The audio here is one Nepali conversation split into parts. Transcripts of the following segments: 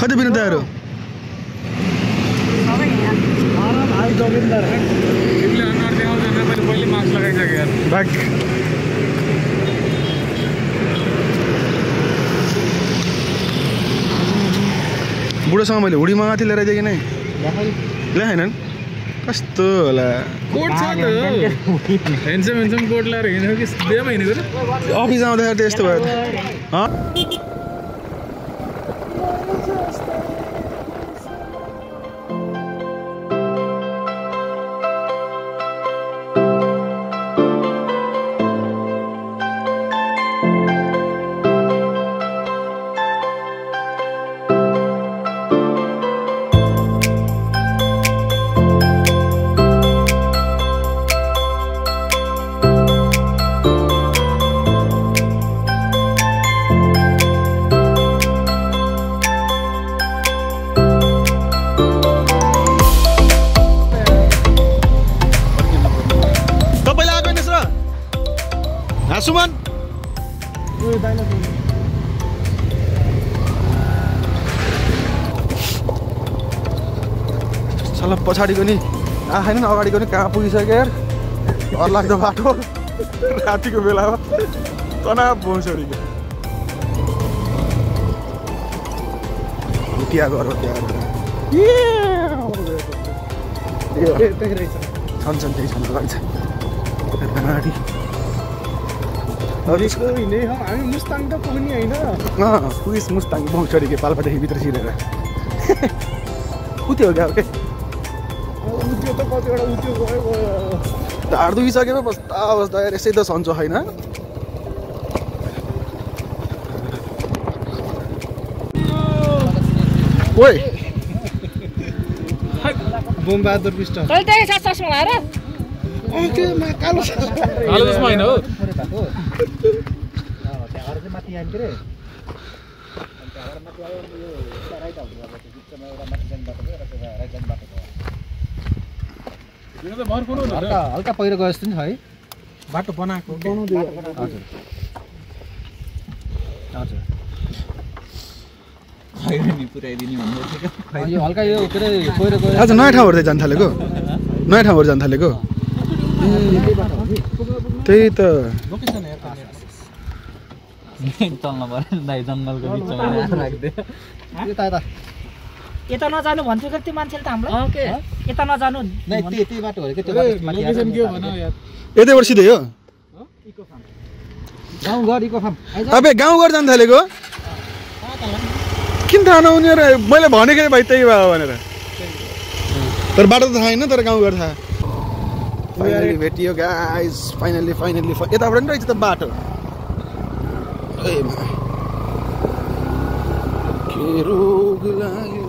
कति बिनु तयारो भाइ जोगिन्दर तिमीले अनुहार देखाउँदैन मैले पहिले मास्क लगाइसके यार भाग बुढोसँग मैले हुडी मगाएको थिएँ लिएर दिएँ कि नै ल्याएनन् कस्तो होला कोट छ त हेन्सम कोट लाएर हिँडेको कि बिहामा हिँडेको र अफिस आउँदाखेरि त यस्तो भयो सुमन चल पछाडिको नि आएन अगाडिको नि कहाँ पुगिसक्यो यार डर लाग्दो बाटो रातिको बेलामा तनाव भोसडीको क्या गरौँ छन् त्यही छन् लाग्छ गाडी हामी मुस्ताङ त पुग्ने होइन पुगिस मुस्ताङ भोसडीको पाल्पादेखि भित्र छिरेर उति हो क्या के उत्यो त कतिवटा उत्यो गयो ढाड दुखिसकेमा बस्दा बस्दा यसै त सन्चो छैन ओइ बोमबहादुर विष्ट तैले त्यही साथ चस्मा लाएर के कालो चस्मा होइन हो त्यहाँबाट चाहिँ माथि आइन् के रे त्यहाँबाट माथि आयो यो राइट आउँछ बिचमा एउटा माथि जाने बाटो भयो र राइट जाने बाटो भयो हल्का पहिरो गयो जस्तो नि छ है बाटो बनाएको हजुर हजुर पुऱ्याइदिने भन्दै यो हल्का यो के अरे पहिरो गयो आज नयाँ ठाउँहरू जान थालेको नयाँ ठाउँहरू जान थालेको त्यही त लोकेसन हेर चल्न पर्यो दाइ जङ्गलको बिचमा राख्दै यता नजानु भन्थ्यो कि त्यो मान्छेले त हामीलाई यता नजानु त्यही बाटो हो के त्यो लोकेसन के हो भन यार यतैबाट सिधै हो गाउँघर इको फार्म अबे गाउँघर जान थालेको किन थाहा नहुने र मैले भनेको भाइ त्यही भयो भनेर तर बाटो त थाहा होइन तर गाउँघर थाहा फाइनली भेटियो गाइस फाइनली यताबाट नि रहेछ त बाटो के रोग लाग्यो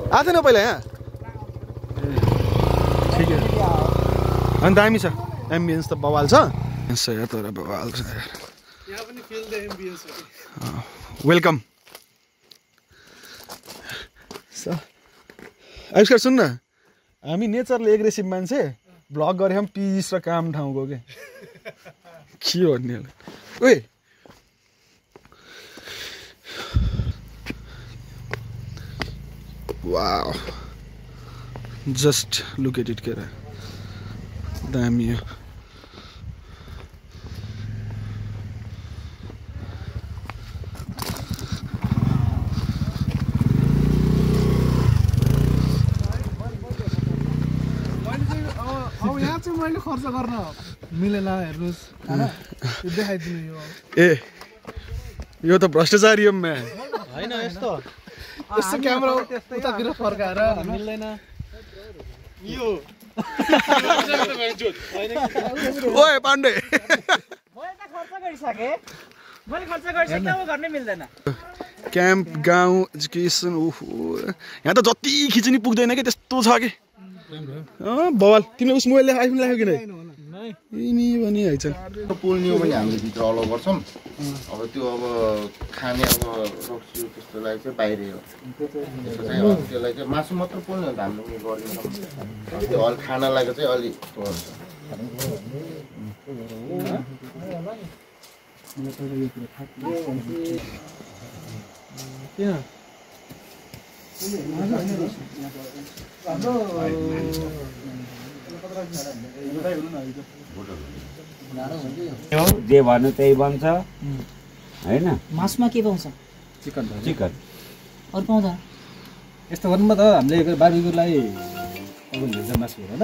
आएको थिएन पहिला यहाँ ठिक अनि दामी छ एम्बियन्स त बवाल छ तर बवाल छ वेलकम आविष्कार सुन न हामी नेचरले एग्रेसिभ मान्छे भ्लग गरे पिस र काम ठाउँको के भन्ने ओए wow just look at it के दामी हो मैले खर्च गर्न मिलेन हेर्नुस् देखाइदिनु यो ए यो त भ्रष्टाचारी हो म्या हैन यस्तो यस्तो क्यामेरा उतातिर फर्काएर मिल्दैन यो ओए पाण्डे मैले त खर्च गरिसके मैले खर्च गरिसके अब गर्नै मिल्दैन क्याम्प गाउँ एजुकेसन ओहो यहाँ त जति खिच्नु पुग्दैन कि त्यस्तो छ कि बवाल तिमीले उस मोबाइलले आइफोन ल्यायो कि नै नि भनि हाइछन् पुल न्यू पनि हामीले भित्र अलाउ गर्छौँ अब त्यो अब खाने अब रक्सी त्यस्तोलाई चाहिँ बाहिरै हो त्यसलाई चाहिँ मासु मात्र पोल्ने हो त हामीले गरिदिन्छौँ त्यो अलि खानालाई चाहिँ अलि जे भन्नु त्यही बन्छ हैन। मासुमा के पाउँछ? चिकन अरू पाउँदैन? यस्तो गर्नुमा त हामीले बार्बिक्युलाई अब भित्र मासु हो हैन।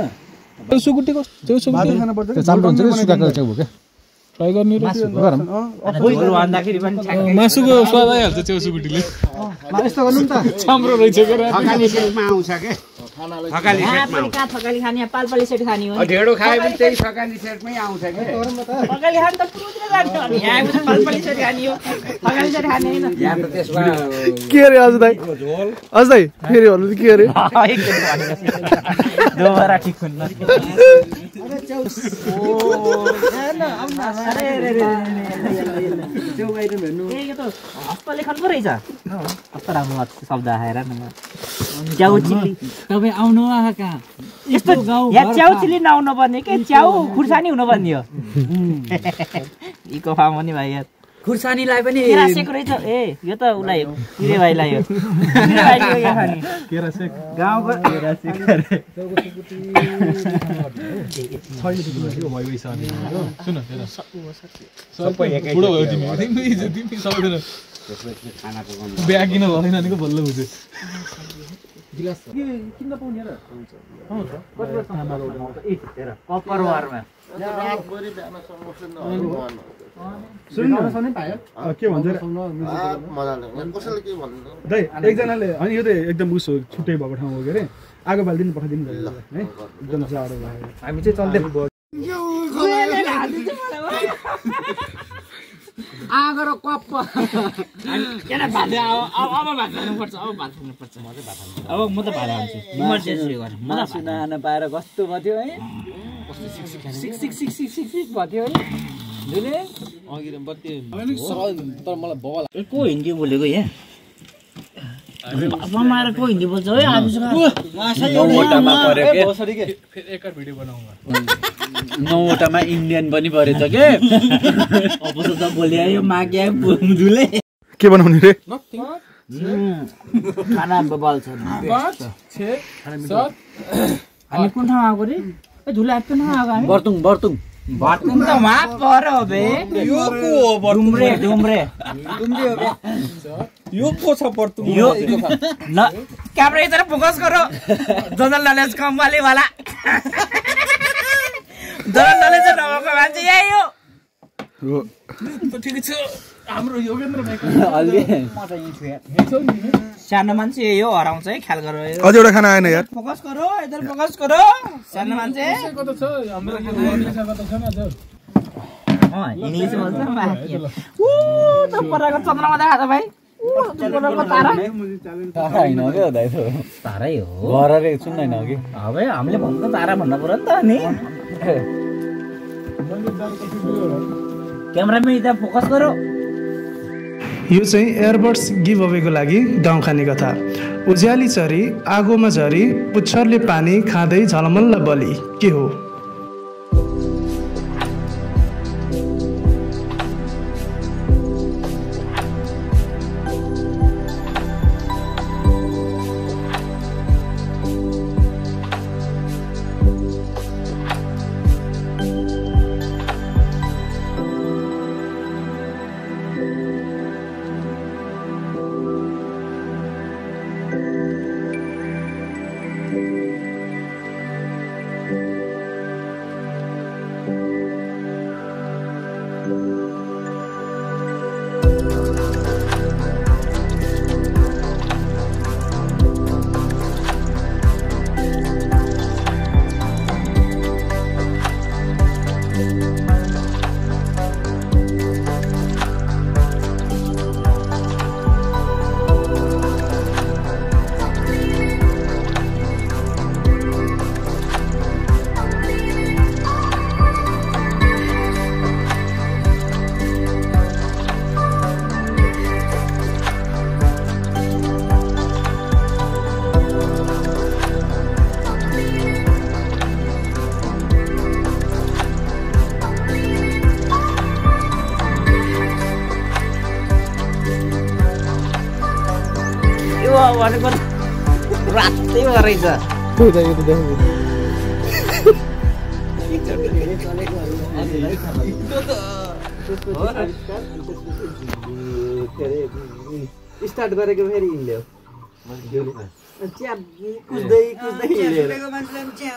चौसुकुटीको भात खानु पर्छ त्यो चाम्रो हुन्छ कि सुकाएको च्याउ हो के ट्राई गर्ने र भन्दाखेरि पनि मासुको स्वाद आइहाल्छ चौसुकुटीले। यस्तो गर्नु नि त राम्रो रहेछ के थकाली सेटमा आउँछ के थकाली सेटमा कहाँ थकाली खाने पालपाली सेट खाने हो ढेडो खाए पनि त्यही थकाली सेटमै आउँछ के थकाली खाने त पुरुतिर जान्छ अनि यहाँ आएपछि पालपाली सेट खाने हो थकाली सेट खाने हैन यहाँ त त्यसमा के अरे अझ दाइ अझ दाइ फेरि भन्नु के अरे दोबारा ठिक हुन्न हस्तले खानु रहेछ कस्तो राम्रो शब्द आएर च्याउ चिल्ली तपाईँ आउनु कहाँ यस्तो यहाँ च्याउ चिल्ली नआउनु पर्ने के च्याउ खुर्सानी हुनुपर्ने हो इको फार्म हो नि भाइ यार खुर्सानीलाई पनि केरासेक रहेछ ए यो त उसलाई किरे भाइलाई हो किरे भाइले हो यहाँ खाने केरासेक गाउँको केरासेक सुन सबै बुढो भयो तिमी सबैजना बिहा किन भएन भनेको बल्ल बुझ्यो कपर वारमा रातभरि बिहानसम्म के भन्छ मजाले कसैले के भन्नु दाइ एकजनाले होइन यो त एकदम उस हो छुट्टै भएको ठाउँ हो के अरे आगो बालिदिनु पठाइदिनु है एकदम जाडो भयो हामी चाहिँ चल्दै आगो र कप केटा भात अब भात खानुपर्छ अब भात खानुपर्छ अब म त भात खान्छु इमर्जेन्सी गरेँ म त खान पाएर कस्तो भयो है सिक भयो है दुले तर मलाई बल को हिन्दी बोलेको यहाँ मामाएर को हिन्दी बोल्छ है नौवटामा पर्यो के फेरि एकाट भिडियो बनाउँगा नौवटामा इन्डियन पनि परेछ के अब त बोले यो माग्या दुले के बनाउने रे खाना बल्छ हामी कुन ठाउँ आएको रे धुला कुन ठाउँ आएको हामी बर्तुङ त वहाँ पर हो बे यो को हो डुम्रे हो बे यो को छ बर्तुङ यो न क्यामेरा इधर फोकस करो जनरल नलेज कम वाले वाला जनरल नलेज नभएको मान्छे यही हो ठिकै छ हाम्रो योगेन्द्र भाइको सानो मान्छे यही हो हराउँछ है ख्याल गरो अझ एउटा खाना आएन यार फोकस करो इधर फोकस करो सानो मान्छे कता छ हाम्रो इङ्ग्लिसमा कता छ न आज इंग्लिश बोल्छ बाकी ऊ त पराको चन्द्रमा देखा त भाइ ऊ पराको तारा तारा हैन के दाइ त तारै हो घरले सुन्दैन कि अब हामीले भन्नु तारा भन्न पर्यो नि त अनि क्यामेरामा इधर फोकस करो यो चाहिँ एयरबड्स गिभ अवेको लागि गाउँ खाने कथा उज्याली चरी आगोमा झरी पुच्छरले पानी खाँदै झलमल्ल बलि के हो भनेको रातै रहेछ स्टार्ट गरेको फेरि हिँड्यो कुद्दै हिँड्यो